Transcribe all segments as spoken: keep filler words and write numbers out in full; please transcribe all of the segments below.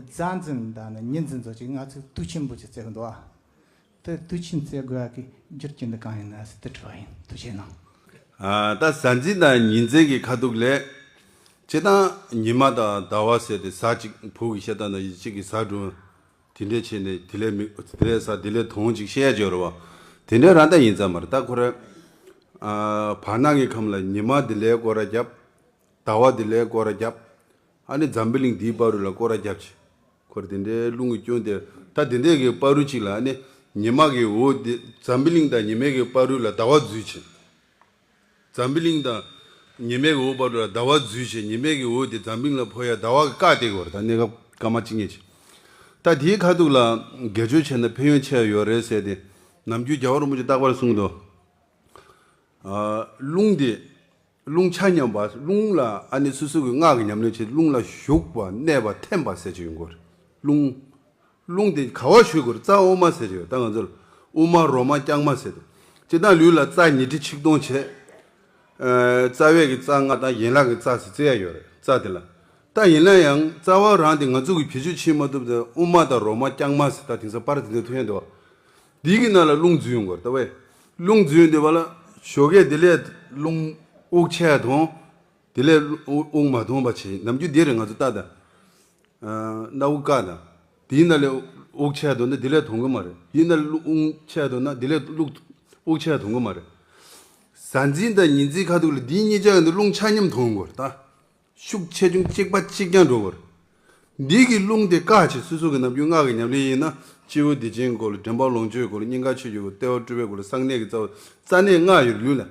གཟའ་འཛིན་དང་ནི་ཉི་འཛིན་ཚོ་ཅིག་ང་ཚོས་དུས་ཆེན་པོ་ཅིག་བརྩི་གི་འདུག་ཨ། དེ་དུས་ཆེན་བརྩི་དགོས་ཡ་གི་རྒྱུ་རྐྱེན་འདི་གང་ཡིན་ན་ཟེར་དེ་དྲི་བ་ཡིན། ཐུགས་རྗེ་གནང་། ཨ། ད་གཟའ་འཛིན་དང་ཉི་འཛིན་གྱི་ཁ་ཐུག་ལས། སྤྱིར་བཏང་ཉི་མ་དང་ཟླ་བ་ཟེར་ཏེ་གཟའ་གཅིག་བོད་ཀྱི་བཤད་སྟངས་ནང་གཅིག་གི་གཟའ་སྒྲུབ། དེ་འདྲས་བྱས་ནས་དེ་ལས་མི་དེ་ལས་གཟའ་དེ་ལས་དོན་གཅིག་བཤད་ཡ་ཅིག་ཡོད་རེད་བ། དེ་འདྲས་རང་ད་ཡིན་ཙང་མ་རེད། ད་ཁོ་རེ། ཨ། བར་སྣང་གི་ཁམས་ལ་ཉི་མ་དེ་ལས་སྐོར་ར་བརྒྱབ། ཟླ་བ་དེ་ལས་སྐོར་ར་བརྒྱབ། ཨ་ནི་འཛམ་བུ་གླིང་འདིའི་བར་དུ་ལ་སྐོར་ར་བརྒྱབ་བྱས། ཁོ་རེ་དེ་འདྲའི་རླུང་གི་སྐྱོན་དེ། ད་དེ་འདྲས་ཀྱི་བར་དུ་གཅིག་ལ་ཨ་ནི་ཉི་མ་གི་འོག་དེ་འཛམ་བུ་གླིང་དང་ཉི་མའི་གི་བར་དུ་ལ་ཟླ་བ་འཛུལ་བྱས། འཛམ་བུ་གླིང་དང་ཉི་མའི་གི་འོག་བར་དུ་ལ་ཟླ་བ་འཛུལ་བྱས། ཉི་མའི་གི་འོག་དེ་འཛམ་བུ་གླིང་ལ་ཕོག་ཡ་ཟླ་བ་གི་བཀག་དེ་གོ་རེད། ད་གནས་སྐབས་སྐར་མ་གཅིག་ཉིད་ཅིག་ད་དེའི་ཁ་ཐུག་ལ་དགེ་སྦྱོར་བྱས་ན་ཕན་ཡོན་ཆེ་ཡོད་རེད་ཟེར་ཏེ། ནམ་རྒྱུན་རྒྱལ་བ་རིན་པོ་ཆེ་རྟག་པར་གསུངས་འདུག་ཨ། རླུང་དེ། རླུང་ཆ་མཉམ་པ། རླུང་ལ་ཨ་ནི་སོ་སོ་གི་སྔགས་ཀྱི་ཉམས་ལེན་བྱེད། རླུང་ལ་ཞུགས་པ་གནས་པ་ཐིམ་པ་ཟེར་གྱི་ཡོད་གོ་རེད། རླུང་། རླུང་དེ་ག་བ་ཞུགས་དགོས་རེད། རྩ་དབུ་མ་ཟེར་གྱི་ཡོད། ད་ང་ཚོར་དབུ་མ་རོ་མ་རྐྱང་མ་ཟེར་ཏེ། སྤྱིར་བཏང་ལུས་ལ་རྩ་ཉི་ཁྲི་ཆིག་སྟོང་བྱས། ཨ། རྩ་བའི་གི་རྩ་ལྔ་དང་ཡན་ལག་གི་རྩ་ཟེར་བརྩི་ཡ་ཡོད་རེད། རྩ་དེ་ལ། ད་ཡིན་ན་ཡང་རྩ་བ་རང་དེ་ང་ཚོ་གི་བེད་སྤྱོད་བྱེད་མ་ཐུབ་དེ། དབུ་མ་དང་རོ་མ་རྐྱང་མ་ཟེར། ད་དེང་སང་པར་དེ་འདྲ་ཐོན་འདུག་འདི་གི་ནང་ལ་རླུང་འཛུལ་ཡོང་གི་རེད། ད་བས་རླུང་འཛུལ་ཡོང་དུས་བ་ལ་ཞོགས་ཀས་དེ་ལས་རླུང་དབུགས་ཆད་ཐོང་། དེ་ལས་དབུགས་མ་ཐོང་བ་བྱེད། ནམ་རྒྱུན་དེ་རེད། ང་ཚོ་ལྟ་ད། ཨ། སྣ་དབུགས་བཀག་ན། དེའི་ནང་ལས་དབུགས་ཆད་ཐོང་ན་དེ་ལས་ཐོང་གི་མ་རེད། དེའི་ནང་ལས་རླུང་ཆད་ཐོང་ན་དེ་ལས་རླུང་དབུགས་ཆད་ཐོང་གི་མ་རེད། གཟའ་འཛིན་དང་ཉི་འཛིན་ཁ་ཐུག་ལ་འདི་གཉིས་ཆ་ཡང་དེ་རླུང་ཆ་མཉམ་ཐོང་གི་རེད་ད། ཤུགས་ཆེ་ཆུང་གཅིག་པ་གཅིག་རྐྱང་འགྲོ་གི་རེད། འདི་གི་རླུང་དེ་བཀག་བྱས། སོ་སོ་གི་ནམ་རྒྱུན་སྔགས་ཀྱི་ཉམས་ལེན་ཡིན་ན་སྤྱི་བོ་བདེ་ཆེན་སྐོར་ལ། དྲན་པ་ལོངས་སྤྱོད་སྐོར་ལ། སྙིང་ག་ཆོས་སྐྱོང་སྐོར་ལ། ལྟེ་བ་སྤྲུལ་པའི་སྐོར་ལ། གསང་གནས་ཀྱི་རྩ་བ། རྩ་གནས་ལྔ་ཡོད་རེད་ལུས་ལ།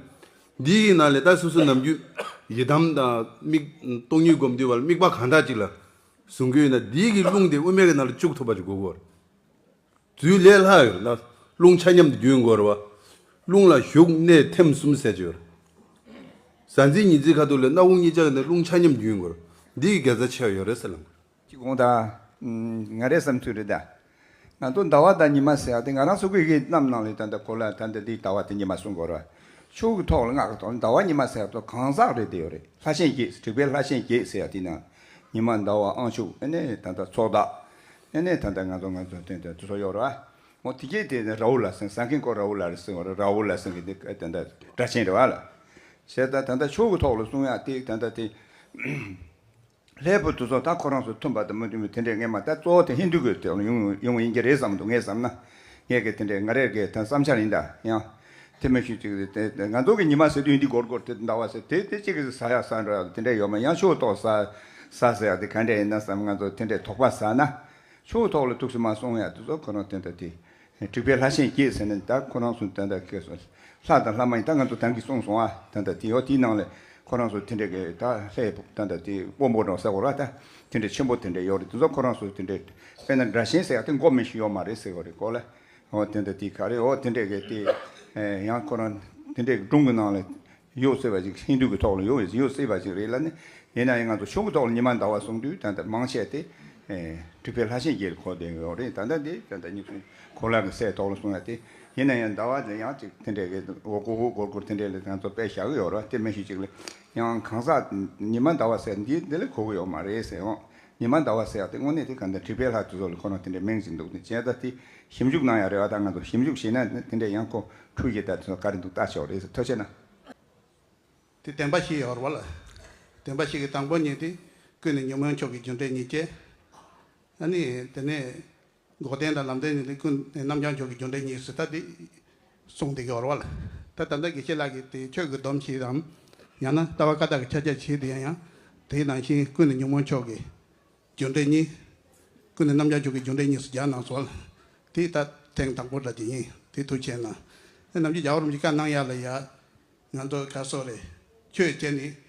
འདི་གི་ནང་ལས་ད་སོ་སོ་ནམ་རྒྱུན་ཡི་དམ་དང་དམིགས་སྟོང་ཉིད་སྒོམ་དུས་བ་ལ་དམིགས་པ་གང་དག་ཅིག་ལ་བཟུང་གི་ཡོད་ན། འདི་གི་རླུང་དེ་དབུ་མའི་གི་ནང་ལ་བཅུག་ཐུབ་པ་ཅིག་དགོས་ཀྱི་ཡོད་རེད། འཛུལ་ལས་སླ་ཡོད་རེད་ན། རླུང་ཆ་མཉམ་དུ་རྒྱུན་འགོར་བ། རླུང་ལ་ཞུགས་གནས་ཐིམ་གསུམ་ཟེར་གྱི་ཡོད་རེད། གཟའ་འཛིན་ཉི་འཛིན་ཁ་ཐུག་ལ་སྣ་བུག་གཉིས་ཆ་གི་ནང་རླུང་ཆ་མཉམ་རྒྱུན་འགོར། འདི་གི་དགེ་རྩ་ཆེ་བ་ཡོད་རེད་ཟེར་ལབ། ཅིག་དགོངས་དག་ང་རའི་བསམ་ཚུལ་རེད་ད། ང་ཚོ་ཟླ་བ་དང་ཉི་མ་ཟེར་ཡ་དེ་ང་རང་ཚོ་གི་གི་གནམ་ནང་ལ་ད་ལྟ་གོ་ལ་ད་ལྟ་འདི་ཟླ་བ་དེ་ཉི་མ་གསུམ་འགོར་བ། ཆོས་ཀྱི་ཐོག་ལ་སྔགས་ཀྱི་ཐོག་ལ་ཟླ་བ་ཉི་མ་ཟེར་ཡ་ཚོ་གང་ཟག་རེད་དེ་ཡོད་རེད། ལྷ་ཆེན་བརྒྱད། དྲུག་པའི་ལྷ་ཆེན་བརྒྱད་ཟེར་ཡ་དེ་ན། ཉི་མ་ཟླ་བ་དབང་ཕྱུག་ཨ་ནི་ད་ལྟ་ཚོགས་བདག་ཨ་ནི་ད་ལྟ་ང་ཚོ་ང་ཚོ་དེ་འདྲ་དེ་ཚོ་ཡོད་རེད་བ། འོ་དེ་གྱད་དེ་ནི་རཱ་ཧུ་ལ་ཟེར། ཟ་མཁན་ཁོ་རཱ་ཧུ་ལ་རེད་ཟེར་བ་རེད། རཱ་ཧུ་ལ་ཟེར་མཁན་དེ་ད་ལྟ་སྒྲ་ཆེན་རེད་བ་ལ། བྱས་ད་ད་ལྟ་ཆོས་ཀྱི་ཐོག་ལ་གསུང་ཡ་དེ་ད་ལྟ་དེ། ལྷའི་བུ་དེ་ཚོ་ད་ཁོ་རང་ཚོ་མཐུན་པ་དང་མི་མཐུན་པ་དེ་འདྲས་ངས་མ། ད་གཙོ་བོ་དེ་ཧིན་དུ་གི་དེ་ཡོང་ཡོང་ཡིན་གྱི་རེད་བསམ་འདུག་ངས་བསམ་ན། ངས་གི་དེ་འདྲས་ང་རེ་གི་ད་བསམ་འཆར་ཡིན་ད་ཡང་། དེ་མི་ཤེས་ཅིག་རེད། དེ་ང་ཚོ་གི་ཉི་མ་ཟེར་དུས་འདི་སྒོར་སྒོར་དེ་ཟླ་བ་ཟེར་དེ་དེ་གཅིག་གི་ཟ་ཡ་ཟ་འགྲོ་ཡ་དེ་འདྲས་ཡོད་མ། ཡང་ཆོས་ཐོག་ཟ་ཟ་ཟེར་ཡ་དེ་ག་འདྲས་ཡིན་ན་བསམ། ང་ཚོ་དེ་འདྲས་དོགས་པ་ཟ་ན། ཆོས་ཐོག་ལ་ཐུགས་སུ་མ་སོང་ཡ་དེ་ཚོ་ཁོ་རང་དེ་འདྲ་དེ། དྲུག་པའི་ལྷ་ཆེན་བརྒྱད་ཟེར་ནས་ད་ཁོ་རང་ཚོ་ད་ལྟ་ཁེལ་སོང་། ལྷ་དང་ལྷ་མ་ཡིན་ད་ང་ཚོ་ད་གིན་གསུངས་སོང་ཨ། ད་ལྟ་དེ་ཡོད་དེའི་ནང་ལས་ཁོ་རང་ཚོ་དེ་འདྲ་གི་ད་ལྷའི་ད་ལྟ་དེ་དཔོན་པོ་འདྲ་ཟེར་བ་ར་ད་དེ་འདྲ་ཆེན་པོ་དེ་འདྲ་ཡོད་རེད། དེ་ཚོ་ཁོ་རང་ཚོ་དེ་འདྲ་དཔེར་ན་སྒྲ་གཤེན་ཟེར་ཡ་དེ་མགོ་མི་ཤེས་ཡོད་མ་རེད་ཟེར་བ་རེད་གོ་ལ། འོ་དེ་འདྲ་དེ་ག་རེ་འོ་དེ་འདྲ་གི་དེ་ཡང་ཁོ་རང་དེ་འདྲ་གི་སྒྲུང་གི་ནང་ལ། ཡོད་སྲིད་པ་ཅིག་ཧིན་རྡུ་གི་ཐོག་ལ་ཡོད་ཡོད་སྲིད་པ་ཅིག་རེད་ལ་ནི། ཡིན་ན་ཡང་ང་ཚོ་ཆོས་ཀྱི་ཐོག་ལ་ཉི་མ་ཟླ་བ་གསུང་དུས་ད་ལྟ་མང་ཆེ་དེ། ཨེ། དྲུག་པའི་ལྷ་ཆེན་བརྒྱད་ལ་གོ་བསྡད་ཡོད་རེད། ད་ལྟ་འདི་ད་ལྟ་ཉི་གུང་གོ་ལ་གི་སའི་ཐོག་ལ་གསུང་ཡ་དེ། ཡིན་ན་ཡང་ཟླ་བ་དེ་ཡང་ཅིག་དེ་འདྲའི་གི་འོ་གོ་གོ་གོར་གོར་དེ་འདྲའི་ལ་ང་ཚོ་དཔེ་བཞག་གི་ཡོད་རེད་བ། དེ་མི་ཤེས་ཅིག་ལ་ཡང་གང་ཟག་ཉི་མ་ཟླ་བ་ཟེར་འདི་འདི་ལ་གོ་གི་ཡོད་མ་རེད་ཟེར་འོང་། ཉི་མ་ཟླ་བ་ཟེར་ཡ་དེ་དངོས་གནས་དེ་ག་འདྲ་དྲེགས་པའི་ལྷ་དེ་ཚོ་ལ་ཁོ་རང་དེ་འདྲའི་མིང་ཅིག་འདུག་ནི་བྱས་ད་དེ་ཞིབ་འཇུག་གནང་ཡ་རེད་བ། ད་ང་ཚོ་ཞིབ་འཇུག་བྱས་ན་དེ་འདྲའི་ཡང་ཁོ་འཁྲུལ་གྱི་ད་དེ་ཚོ་ག་རེ་འདུག་ལྟ་ཆོག་རེད་ཟེར། ཐུགས་རྗེ་གནང་། དེ་བདེན་པ་བཞི་ཡོད་རེད་བ་ལ། བདེན་པ་བཞི་གི་དང་པོ་ཉིད་དེ་ཀུན་ནས་ཉོན་མོངས་ཕྱོགས་ཀྱི་རྒྱུ་འབྲས་གཉིས་བསྐྱེད། ཨ་ནི་དེ་ནས་འགོག་བདེན་དང་ལམ་བདེན་གཉིས་དེ་ཀུན་རྣམ་བྱང་ཕྱོགས་ཀྱི་རྒྱུ་འབྲས་གཉིས་ཟེར་ད་དེ་གསུངས་བསྡད་ཀྱི་ཡོད་རེད་བ་ལ། ད་ད་ལྟ་དགེ་བཤེས་ལགས་ཀྱིས་དེ་ཆོས་ཀྱི་སྡོམ་བཞི་དང་ཡང་ན་ལྟ་བ་བཀའ་རྟགས་ཀྱི་ཕྱག་རྒྱ་བཞི་དེ་ཡང་ཡང་དེའི་ནང་བཞིན་ཀུན་ནས་ཉོན་མོངས་ཕྱོགས་ཀྱི་རྒྱུ་འབྲས་གཉིས། ཀུན་ནས་རྣམ་བྱང་ཕྱོགས་ཀྱི་རྒྱུ་འབྲས་གཉིས་སུ་སྦྱར་གནང་སོང་། དེ་ད་ཐེངས་དང་པོ་འདྲ་ཅིག་ཡིན། དེ་ཐུགས་རྗེ་གནང་། ཨེ་ནམ་རྒྱུན་རྒྱལ་བ་རིན་པོ་ཆེ་བཀའ་གནང་ཡ་ལ་ཡ། ང་ཚོ་ག་སོ་རེད། ཆོས་བྱས་ནས་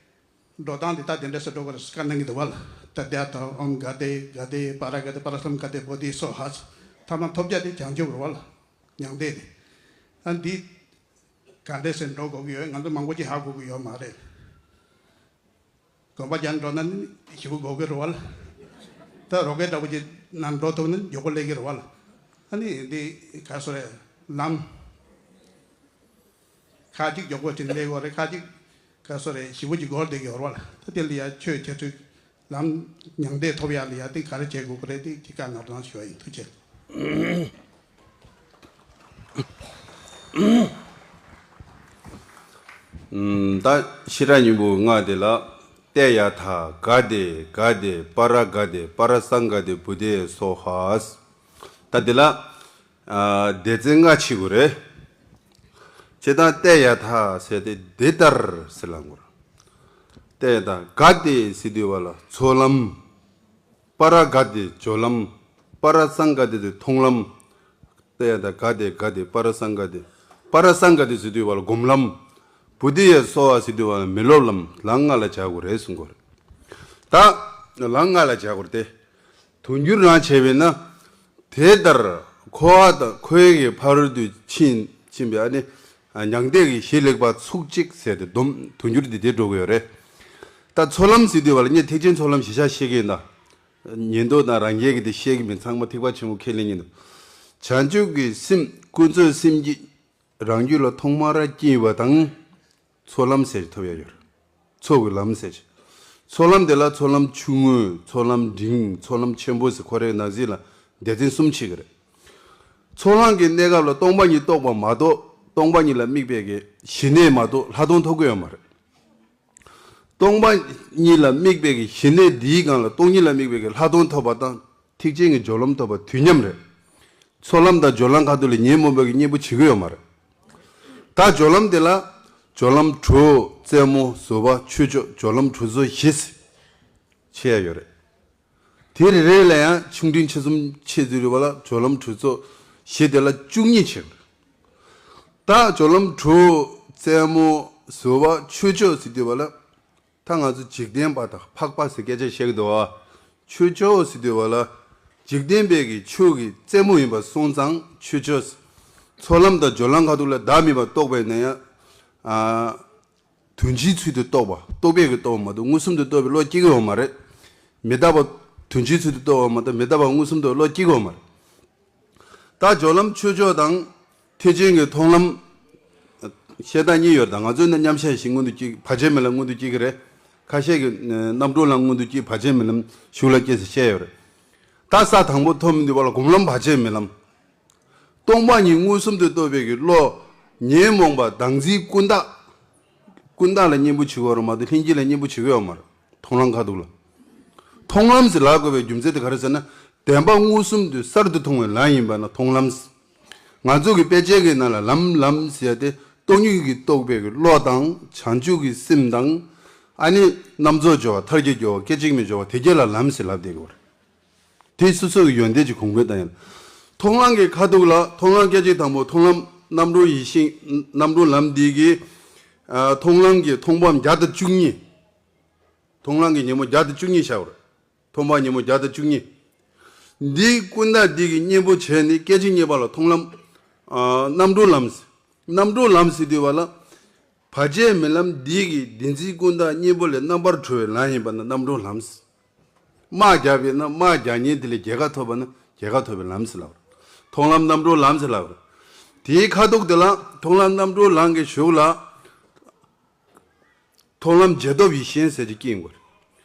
འགྲོ་སྟངས་དེ་ད་དེ་འདྲ་སེ་འགྲོ་དགོས་རེད་བཀའ་གནང་གི་འདུག་བ་ལ། ད་ལྟ་ད་ཨོམ་ག་དེ་ག་དེ་པ་ར་ག་དེ་པ་ར་སམ་ག་དེ་བོ་དྷི་སྭཱ་ཧཱ། ཐ་མ་ཐོབ་རྒྱ་དེ་བྱང་ཆུབ་རེད་བ་ལ། མྱང་འདས་དེ། ཨ་འདི་ག་འདྲ་སེ་འགྲོ་དགོས་ཀྱི་ཡོད། ང་ཚོ་མང་པོ་ཅིག་ཧ་གོ་གི་ཡོད་མ་རེད། གོམ་པ་རྒྱག་འགྲོ་ན་ནི་ཞེ་པོ་འགོར་གི་རེད་བ་ལ། ད་རོ་ཀེ་འདྲ་པོ་ཅིག་ནང་འགྲོ་ཐུབ་ན་མགྱོགས་པོ་སླེབས་ཀྱི་རེད་བ་ལ། ཨ་ནི་འདི་ག་སོ་རེད་ལམ། ཁ་ཅིག་མགྱོགས་པོ་ཅིག་སླེབས་ཀྱི་རེད། ཁ་ཅིག་ག་སོ་རེད་ཞེ་པོ་ཅིག་འགོར་བསྡད་ཀྱི་ཡོད་རེད་བ་ལ། ད་དེ་ལ་ཡ་ཆོས་ཁྱེད་ཚོས་ ལམ་མྱང་འདས་ཐོབ་ཡག་ལ་ཡ་དེ་ག་རེ་བྱེད་དགོས་ཀྱི་རེད། དེ་ཅི་བཀའ་གནང་རོགས་ཞུ་བ་ཡིན། ཐུགས་རྗེ་ཆེ། ད་ཤེས་རབ་སྙིང་པོའི་སྔགས་དེ་ལ། ཏདྱ་ཐཱ་ག་ཏེ་ག་ཏེ་པཱ་ར་ག་ཏེ་པཱ་ར་སཾ་ག་ཏེ་བོ་དྷི་ཡེ་སྭཱ་ཧཱ། ད་དེ་ལ་ཨ་སྡེ་ཚན་ལྔ་ཕྱེ་དགོས་རེད། བྱས་ཙང་ཏདྱ་ཐཱ་ཟེར་ཏེ་འདི་ལྟར་ཟེར་ལབ་དགོས་རེད། ཏདྱ་ཐཱ་ག་ཏེ་ཟེར་དུས་བ་ལ་ཚོགས་ལམ། པཱ་ར་ག་ཏེ་སྦྱོར་ལམ། པཱ་ར་སཾ་ག་ཏེ་དེ་མཐོང་ལམ། ཏདྱ་ཐཱ་ག་ཏེ་ག་ཏེ་པཱ་ར་སཾ་ག་ཏེ། པཱ་ར་སཾ་ག་ཏེ་ཟེར་དུས་བ་ལ་སྒོམ་ལམ། བོ་དྷི་ཡེ་སྭཱ་ཧཱ་ཟེར་དུས་བ་ལ་མི་སློབ་ལམ། ལམ་ལྔ་ལ་བྱ་དགོས་རེད་གསུང་གི་ཡོད་རེད། ད་ལམ་ལྔ་ལ་བྱ་དགོས་རེད་དེ། དུས་འགྱུར་རང་བྱས་པས་ན། དེ་ལྟར་འཁོར་བ་དང་འཁོར་བའི་ཕ་རོལ་ཏུ་ཕྱིན་ཕྱིན་པའི་ཨ་ནི་མྱང་འདས་ཀྱི་གཞི་ལེགས་པ་ཚུགས་གཅིག་ཟེར་ཏེ་སྡོམ་དུས་འགྱུར་འདི་དེ་འགྲོ་གི་ཡོད་རེད། ད་ཚོགས་ལམ་ཟེར་དུས་བ་ལ་ངས་ཐེག་ཆེན་ཚོགས་ལམ་གཞི་བཞག་བཤད་ཀྱི་ཡིན་ད། ཉན་ཐོས་དང་རང་རྒྱལ་གྱི་དེ་བཤད་ཀྱི་མིན། ཚང་མ་ཐེག་པ་ཆེན་པོ་ཁས་ལེན་གྱི་འདུག་བྱང་ཆུབ་ཀྱི་སེམས་ཀུན་རྫོབ་སེམས་ཀྱི་རང་རྒྱུད་ལ་ཐོག་མར་སྐྱེས་པ་དང་། ཚོགས་ལམ་ཟེར་ཐོབ་ཡ་ཡོད་རེད། ཚོགས་ཀྱི་ལམ་ཟེར་ཅིག་ཚོགས་ལམ་དེ་ལ་ཚོགས་ལམ་ཆུང་ངུ། ཚོགས་ལམ་འབྲིང་། ཚོགས་ལམ་ཆེན་པོ་ཟེར་ཁོ་རའི་ནང་གསེས་ལ་སྡེ་ཚན་གསུམ་ཕྱེ་གི་རེད། ཚོགས་ལམ་གྱི་གནས་སྐབས་ལ་སྟོང་པ་ཉིད་རྟོགས་པ་མ་གཏོགས། སྟོང་པ་ཉིད་ལ་དམིགས་པའི་གི་ཞི་གནས་མ་གཏོགས་ལྷག་མཐོང་ཐོབ་ཀྱི་ཡོད་མ་རེད། སྟོང་པ་ཉིད་ལ་དམིགས་པའི་གི་ཞི་གནས་འདིའི་སྒང་ལ་སྟོང་ཉིད་ལ་དམིགས་པའི་གི་ལྷག་མཐོང་ཐོབ་པ་དང་ཐེག་ཆེན་གྱི་སྦྱོར་ལམ་ཐོབ་པ་དུས་མཉམ་རེད། ཚོགས་ལམ་དང་སྦྱོར་ལམ་ཁ་ཐུག་ལ་ཉོན་མོངས་པའི་གི་གཉེན་པོ་བྱེད་ཀྱི་ཡོད་མ་རེད། ད་སྦྱོར་ལམ་དེ་ལ་སྦྱོར་ལམ་དྲུག་རྩེ་མོ་བཟོད་པ་ཆོས་མཆོག་སྦྱོར་ལམ་དྲུག་ཚོགས་བཞི་ཕྱེ་ཡ་ཡོད་རེད། དེ་རེ་རེ་ལ་ཡང་ཆུང་འབྲིང་ཆེ་གསུམ་ཕྱེ་ཚུལ་རེད་བ་ལ་སྦྱོར་ལམ་དྲུག་ཚོགས་བཞི་དེ་ལ་བཅུ་གཉིས་ཕྱེ། ད་སྦྱོར་ལམ་དྲུག་རྩེ་མོ་བཟོད་པ་ཆོས་མཆོག་ཟེར་དུས་བ་ལ། ད་ང་ཚོ་འཇིག་རྟེན་པ་དང་འཕགས་པ་ཟེར་སྐད་ཆ་བཤད་ཀྱི་འདུག་བ། ཆོས་མཆོག་ཟེར་དུས་བ་ལ། འཇིག་རྟེན་པའི་གི་ཆོས་ཀྱི་རྩེ་མོ་ཡིན་པ་སོང་ཙང་ཆོས་མཆོག་ཚོགས་ལམ་དང་སྦྱོར་ལམ་ཁ་ཐུག་ལ་བདག་མེད་པ་རྟོགས་པས་ན་ཡང་། ཨ། དོན་སྤྱིའི་ཚུལ་དུ་རྟོགས་པ། རྟོག་པས་ཀྱི་རྟོགས་པ་མ་གཏོགས་མངོན་སུམ་དུ་རྟོགས་པའི་བློ་སྐྱེ་གི་ཡོད་མ་རེད། མི་རྟག་པ། དོན་སྤྱིའི་ཚུལ་དུ་རྟོགས་པ་མ་གཏོགས་མི་རྟག་པ་མངོན་སུམ་དུ་བློ་སྐྱེ་གི་ཡོད་མ་རེད། ད་སྦྱོར་ལམ་ཆོས་མཆོག་དང་། ཐེག་ཆེན་གྱི་མཐོང་ལམ། བཤད་སྟངས་གཉིས་ཡོད་རེད། ད་ང་ཚོའི་ནང་མཉམ་གཞག་བཞི་མངོན་དུ་སྐྱེ། བར་ཆད་མེད་ལམ་མངོན་དུ་སྐྱེ་གི་རེད། ཁ་ཤས་ཀྱི་རྣམ་གྲོལ་ལམ་མངོན་དུ་སྐྱེ། བར་ཆད་མེད་ལམ་གཞུག་ལ་སྐྱེ་ཟེར་བཤད་ཡོད་རེད། ད་ས་དང་པོ་ཐོབ་མི་འདུག་བ་ལ་སྒོམ་ལམ་བར་ཆད་མེད་ལམ། སྟོང་པ་ཉིད་མངོན་སུམ་དུ་རྟོགས་པའི་གི་བློ། ཉོན་མོངས་པ་བདག་འཛིན་ཀུན་བཏགས། ཀུན་བཏགས་ལ་གཉེན་པོ་བྱེད་དགོས་རེད་མ་གཏོགས་ལྷན་སྐྱེས་ལ་གཉེན་པོ་བྱེད་དགོས་ཡོད་མ་རེད། མཐོང་ལམ་ཁ་ཐུག་ལ། མཐོང་ལམ་ཟེར་ལབ་དགོས་པའི་རྒྱུ་མཚན་དེ་ག་རེ་ཟེར་ན། བདེན་པ་མངོན་སུམ་དུ་གསར་དུ་མཐོང་བའི་ལམ་ཡིན་པ་ན་མཐོང་ལམ། ང་ཚོ་གི་དཔེ་ཆའི་གི་ནང་ལ་ལམ་ལམ་ཟེར་ཡ་དེ་སྟོང་ཉིད་ཀྱིས་རྟོགས་པའི་གི་བློ་དང་བྱང་ཆུབ་ཀྱི་སེམས་དང་། ཨ་ནི་རྣམ་རྫོགས་སྦྱོར་བ་མཐར་གྱིས་སྦྱོར་བ་སྐད་ཅིག་མའི་སྦྱོར་བ་དེ་གྱད་ལ་ལམ་ཟེར་ལབ་བསྡད་ཀྱི་ཡོད་རེད། དེ་སོ་སོ་གི་ཡོན་ཏན་གྱི་གོང་འཕེལ་བཏང་ཡ། མཐོང་ལམ་གྱི་ཁ་ཐུག་ལ་མཐོང་ལམ་སྐད་ཅིག་དང་པོ་མཐོང་ལམ་རྣམ་གྲོལ་ཡེ་ཤེས་རྣམ་གྲོལ་ལམ་འདི་གི་ཨ་མཐོང་ལམ་གྱི་མཐོང་སྤང་བརྒྱ་དང་བཅུ་གཉིས། མཐོང་ལམ་གྱི་ཉོན་མོངས་བརྒྱ་དང་བཅུ་གཉིས་བཞག་པ་རེད། མཐོང་སྤང་ཉོན་མོངས་བརྒྱ་དང་བཅུ་གཉིས། འདི་ཀུན་བཏགས་འདི་གི་གཉེན་པོ་བྱས་ནས་སྐད་ཅིག་གཉིས་པ་ལ་མཐོང་ལམ། ཨ་རྣམ་གྲོལ་ལམ། རྣམ་གྲོལ་ལམ་ཟེར་དུས་བ་ལ། བར་ཆད་མེད་ལམ་འདི་གི་བདེན་འཛིན་ཀུན་བཏགས་གཉེན་པོ་ལས་རྣམ་པར་གྲོལ་བའི་ལམ་ཡིན་པ་ན་རྣམ་གྲོལ་ལམ། དམག་རྒྱབ་པས་ན་དམག་རྒྱག་ཉེན་དེ་ལས་རྒྱལ་ཁ་ཐོབ་པ་ན་རྒྱལ་ཁ་ཐོབ་པའི་ལམ་ཟེར་ལབ་པ་རེད། མཐོང་ལམ་རྣམ་གྲོལ་ལམ་ཟེར་ལབ་པ་རེད། དེའི་ཁ་ཐུག་དེ་ལ་མཐོང་ལམ་རྣམ་གྲོལ་ལམ་གྱི་གཞུག་ལ། མཐོང་ལམ་རྗེས་ཐོབ་ཡེ་ཤེས་ཟེར་གྱི་སྐྱེ་དགོས་རེད།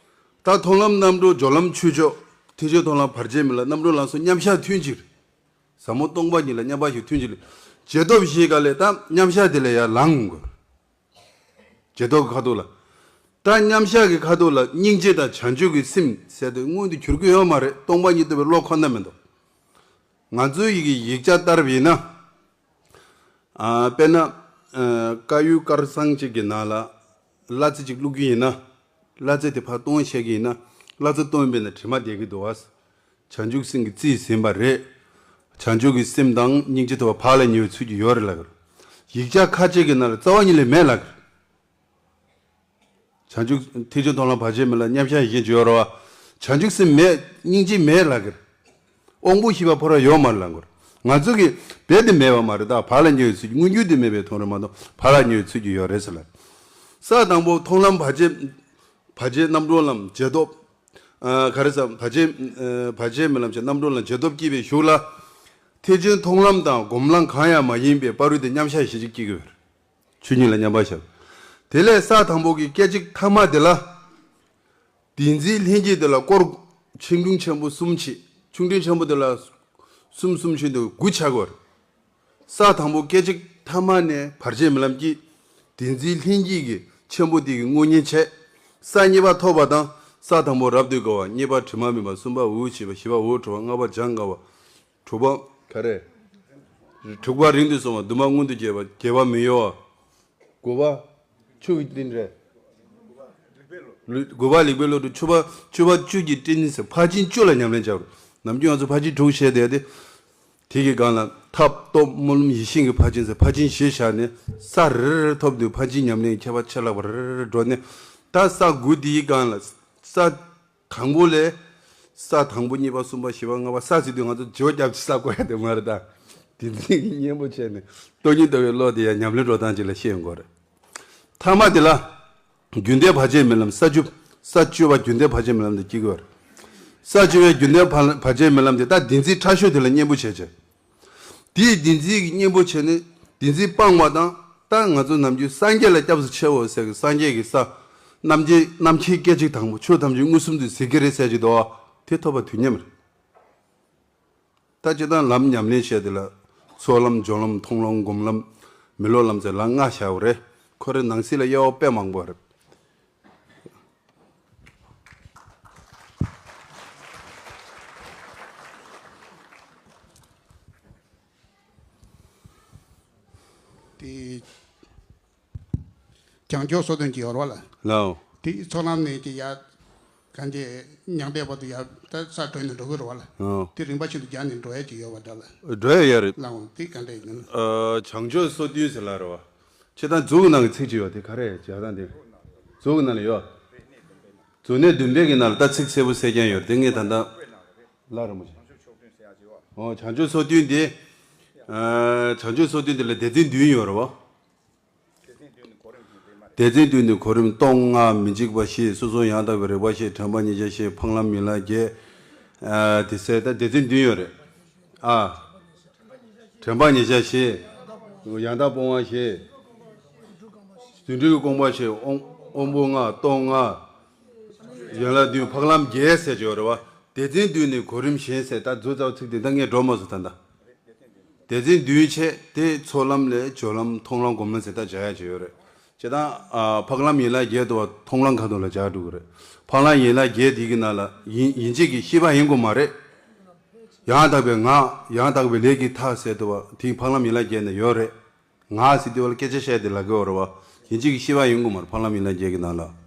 ད་མཐོང་ལམ་རྣམ་གྲོལ་སྦྱོར་ལམ་ཆོས་མཆོག་ཐེག་ཆེན་མཐོང་ལམ་བར་ཆད་མེད་ལམ་རྣམ་གྲོལ་ལམ་སོགས་མཉམ་གཞག་ཐུན་གཅིག་རེད། ཟབ་མོ་སྟོང་པ་ཉིད་ལ་མཉམ་པ་ཞིག་ཐུན་གཅིག་རེད། རྗེས་ཐོབ་ཡེ་ཤེས་ག་ལས་ད་མཉམ་གཞག་དེ་ལས་ཡར་ལངས་དགོས་རེད། རྗེས་ཐོབ་ཀྱི་ཁ་ཐུག་ལ། ད་མཉམ་གཞག་གི་ཁ་ཐུག་ལ་སྙིང་རྗེ་དང་བྱང་ཆུབ་ཀྱི་སེམས་ཟེར་དེ་མངོན་དུ་གྱུར་གྱི་ཡོད་མ་རེད། སྟོང་པ་ཉིད་རྟོགས་པའི་བློ་ཁོ་ན་མི་འདུག་ང་ཚོའི་ཡི་གེ་ཡིག་ཆ་ལྟར་བ་ཡིན་ན། ཨ་དཔེར་ན། ཨ་བཀའ་ཡུལ་སྐལ་བཟང་གཅིག་གི་ནང་ལ། གླ་རྩི་གཅིག་བླུག་གི་ཡིན་ན། གླ་རྩི་དེ་ཕར་གཏོང་བཤད་ཀྱི་ཡིན་ན། གླ་རྩི་གཏོང་བས་ན་དྲི་མ་བསྡད་ཀྱི་འདུག་བ། བྱང་ཆུབ་སེམས་ཀྱི་རྩིས་ཟིན་པ་རེད། བྱང་ཆུབ་ཀྱི་སེམས་དང་སྙིང་རྗེ་ཐོབ་པ་བག་ལ་ཉལ་བའི་ཚུལ་གྱིས་ཡོད་རེད་ལབ་ཀྱི་རེད། ཡིག་ཆ་ཁ་ཅིག་གི་ནང་ལ་རྩ་བ་ཉིད་ལས་མེད་ལབ་ཀྱི་རེད། བྱང་ཆུབ་ཐེག་ཆེན་མཐོང་ལམ་བར་ཆད་མེད་ལ་མཉམ་གཞག་ཡེ་ཤེས་ཅིག་ཡོད་རེད་བ། བྱང་ཆུབ་སེམས་མེད་སྙིང་རྗེ་མེད་ལབ་ཀྱི་རེད། དབང་པོ་ཤེས་པ་ཕོ་ར་ཡོད་མ་རེད་ལབ་ཀྱི་རེད། ང་ཚོ་གིས་རྦད་དེ་མེད་པ་མ་རེད། ད་བག་ལ་ཉལ་བའི་ཚུལ་གྱིས་མངོན་གྱུར་དེ་མེད་པའི་དོན་རེད་མ་གཏོགས་བག་ལ་ཉལ་བའི་ཚུལ་གྱིས་ཡོད་རེད་ཟེར་ལབ། ས་དང་པོ་མཐོང་ལམ་བར་ཆད། བར་ཆད་རྣམ་གྲོལ་ལམ་རྗེས་ཐོབ། ཨ་ག་རེ་ཟེར་བར་ཆད། ཨ་བར་ཆད་མེད་ལམ་བྱས་རྣམ་གྲོལ་ལམ་རྗེས་ཐོབ་སྐྱེས་པའི་གཞུག་ལ། ཐེག་ཆེན་མཐོང་ལམ་དང་སྒོམ་ལམ་གང་ཡང་མ་ཡིན་པའི་བར་དུ་དེ་མཉམ་གཞག་ཞེ་གཅིག་སྐྱེ་གི་ཡོད་རེད། ཆོས་ཉིད་ལ་མཉམ་པར་བཞག་དེ་ལས་ས་དང་པོ་གི་སྐད་ཅིག་ཐ་མ་དེ་ལ། བདེན་འཛིན་ལྷན་སྐྱེས་དེ་ལ་སྐོར་ཆུང་ཆུང་ཆེན་པོ་གསུམ་བྱེད། ཆུང་ཆུང་ཆེན་པོ་དེ་ལ་གསུམ་གསུམ་བྱེད་དུ་དགུ་ཆགས་དགོས། ས་དང་པོ་སྐད་ཅིག་ཐ་མ་ནས་བར་ཆད་མེད་ལམ་གྱིས། བདེན་འཛིན་ལྷན་སྐྱེས་ཀྱི་ཆེན་པོ་དེ་གི་དངོས་གཉེན་བྱས། ས་གཉིས་པ་ཐོབ་པ་དང་ས་དང་པོ་རབ་ཏུ་དགའ་བ། གཉིས་པ་དྲི་མ་མེད་པ། གསུམ་པ་འོད་ཆེས་པ། བཞི་པ་འོད་འཕྲོ་བ། ལྔ་པ་སྦྱང་དཀའ་བ། དྲུག་པ་ག་རེ། དྲུག་པ་རིང་དུ་སོང་བ། བདུན་པ་མངོན་དུ་གྱུར་པ། བརྒྱད་པ་མི་གཡོ་བ། དགུ་པ་ཆུ་གི་སྤྲིན་རེད། དགུ་པ་ལེགས་པའི་བློ་གྲོས། བཅུ་པ་བཅུ་པ་བཅུ་གི་སྤྲིན་ཟེར་ཕར་ཕྱིན་བཅུ་ལ་ཉམས་ལེན་བྱ་དགོས། ནམ་རྒྱུན་ང་ཚོ་ཕར་ཕྱིན་དྲུག་བཤད་བསྡད་དེ། དེ་གི་སྒང་ལ་ཐབས་སྟོབས་སྨོན་ལམ་ཡིད་བཞིན་གྱི་ཕར་ཕྱིན་ཟེར་ཕར་ཕྱིན་བཞི་བཞག་ནས་ས་རེ་རེ་ཐོབ་དུས་ཕར་ཕྱིན་ཉམས་ལེན་ཁྱད་པར་ཆེ་ལྷག་པ་རེ་རེ་རེ་འགྲོ་ནས། ད་ས་དགུ་དེའི་སྒང་ལ་ས་དང་པོ་ལས། ས་དང་པོ་གཉིས་པ་གསུམ་པ་བཞི་པ་ལྔ་པ་ས་ཟེར་དུས་ང་ཚོ་བརྗོད་རྒྱབ་ཀྱི་ས་གོ་ཡ་དེ་མ་རེད་ད། དེ་འཛིན་གྱི་གཉེན་པོ་བྱས་ནས་སྟོང་ཉིད་ལྟ་བའི་བློ་དེ་ཡང་ཉམས་ལེན་འགྲོ་སྟངས་ཅིག་ལ་ཤེས་ཡོང་དགོས་རེད། ཐ་མ་དེ་ལ། རྒྱུན་ལྡན་བར་ཆད་མེད་ལམ་ས་བཅུ། ས་བཅུ་པ་རྒྱུན་ལྡན་བར་ཆད་མེད་ལམ་དེ་སྐྱེ་དགོས་རེད། ས་བཅུ་པའི་རྒྱུན་ལྡན་བར་བར་ཆད་མེད་ལམ་དེ་ད་བདེན་འཛིན་ཕྲ་ཤོས་དེ་ལ་གཉེན་པོ་བྱས་བྱས། དེའི་བདེན་འཛིན་གྱི་གཉེན་པོ་བྱས་ནས་བདེན་འཛིན་སྤངས་པ་དང་། ད་ང་ཚོ་ནམ་རྒྱུན་སངས་རྒྱས་ལ་སྐྱབས་སུ་མཆིའོ་ཟེར་གི་སངས་རྒྱས་ཀྱི་ས། རྣམ་མཁྱེན་རྣམ་མཁྱེན་སྐད་ཅིག་དང་པོ་ཆོས་ཐམས་ཅད་མངོན་སུམ་དུ་གཟིགས་ཀྱི་རེད་ཟེར་གྱི་འདུག་བ། དེ་ཐོབ་པ་དུས་མཉམ་རེད། ད་སྤྱིར་བཏང་ལམ་ཉམས་ལེན་བྱས་དེ་ལ་ཚོགས་ལམ་སྦྱོར་ལམ་མཐོང་ལམ་སྒོམ་ལམ་མི་སློབ་ལམ་ཟེར་ལམ་ལྔ་བཞག་པ་རེད། ཁོ་རའི་ནང་གསེས་ལ་དབྱེ་བ་དཔེ་མང་པོ་རེད། དེ་བྱང་ཕྱོགས་སོ་བདུན་གྱི་ཡོད་རེད་བ་ལ། ལའོ། དེ་ཚོགས་ལམ་ནས་ཀྱི་ཡ། གང་ཅི་མྱང་འདས་བར་དུ་ཡ་ད་ས་གྲོལ་ནས་འགྲོ་གི་རེད་བ་ལ། ཨོ། དེ་རིམ་པ་བཞིན་དུ་རྒྱག་ནས་འགྲོ་ཡ་ཅིག་ཡོད་བ་འདྲ་ལ། འགྲོ་ཡ་ཡོད་རེད། ལའོ་དེ་ག་འདྲ་ཡིན། ཨ། བྱང་ཕྱོགས་སོ་བདུན་ཟེར་ལ་རེད་བ། ཁྱེད་དང་མཛོད་ཀྱི་ནང་གི་ཚིག་ཅིག་ཡོད་དེ་ག་རེ་བྱ་དང་དེ། མཛོད་ཀྱི་ནང་ལ་ཡོད། མཛོད་གནས་བདུན་པའི་གི་ནང་ལ་ད་ཚིག་གསལ་པོ་གསལ་རྐྱང་ཡོད་རེད་དེ་ངས་ད་ལྟ། ལ་རེ་མོ་ཆེ། ཨོ་བྱང་ཕྱོགས་སོ་བདུན་དེ། ཨ། བྱང་ཕྱོགས་སོ་བདུན་དེ་ལ་སྡེ་ཚན་བདུན་ཡོད་རེད་བ། སྡེ་ཚན་བདུན་ནི་གོ་རིམ་སྟོང་ལྔ། མི་འཇིགས་པ་བཞི། སོ་སོ་ཡང་དག་པའི་རིག་པ་བཞི། དྲན་པ་ཉེར་བཞག་བཞི། འཕགས་ལམ་ཡན་ལག་བརྒྱད། ཨ། དེ་ཟེར་ད་སྡེ་ཚན་བདུན་ཡོད་རེད། ཨ། དྲན་པ་ཉེར་བཞག་བཞི། ཡང་དག་སྤོང་བ་བཞི། རྫུ་འཕྲུལ་གྱི་དགོངས་པ་བཞི། དབང་དབང་པོ་ལྔ། སྟོང་ལྔ། ཡན་ལག་བདུན། འཕགས་ལམ་བརྒྱད་ཟེར་གྱི་ཡོད་རེད་བ། སྡེ་ཚན་བདུན་ནི་གོ་རིམ་བཞིན་ཟེར་ད་མཛོད་རྩ་བ་ཚིག་དེ་ད་ངས་འགྲོ་མ་སོང་ད་ད། སྡེ་ཚན་བདུན་བྱས་དེ་ཚོགས་ལམ་ལས་སྦྱོར་ལམ་མཐོང་ལམ་སྒོམ་ལམ་ཟེར་ད་སྦྱར་ཡ་ཅིག་ཡོད་རེད། བྱས་ཙང་། ཨ། འཕགས་ལམ་ཡན་ལག་བརྒྱད་དུ་བ་མཐོང་ལམ་ཁ་ཐུག་ལ་སྦྱར་འགྲོ་གི་རེད། འཕགས་ལམ་ཡན་ལག་བརྒྱད་དེ་གི་ནང་ལ་ཡིན་ཡིན་གཅིག་གི་ཤེས་པ་ཡིན་དགོས་མ་རེད། ཡང་དག་པའི་ངག་ཡང་དག་པའི་ལས་ཀྱི་མཐའ་ཟེར་དུ་བ་དེ་འཕགས་ལམ་ཡན་ལག་བརྒྱད་ནང་ཡོད་རེད། ངག་ཟེར་དུས་བ་ལ་སྐད་ཆ་བཤད་དེ་ལབ་ཀྱི་ཡོད་རེད་བ། ཡིན་གཅིག་གི་ཤེས་པ་ཡིན་དགོས་མ་རེད་འཕགས་ལམ་ཡན་ལག་བརྒྱད་ཀྱི་ནང་ལ།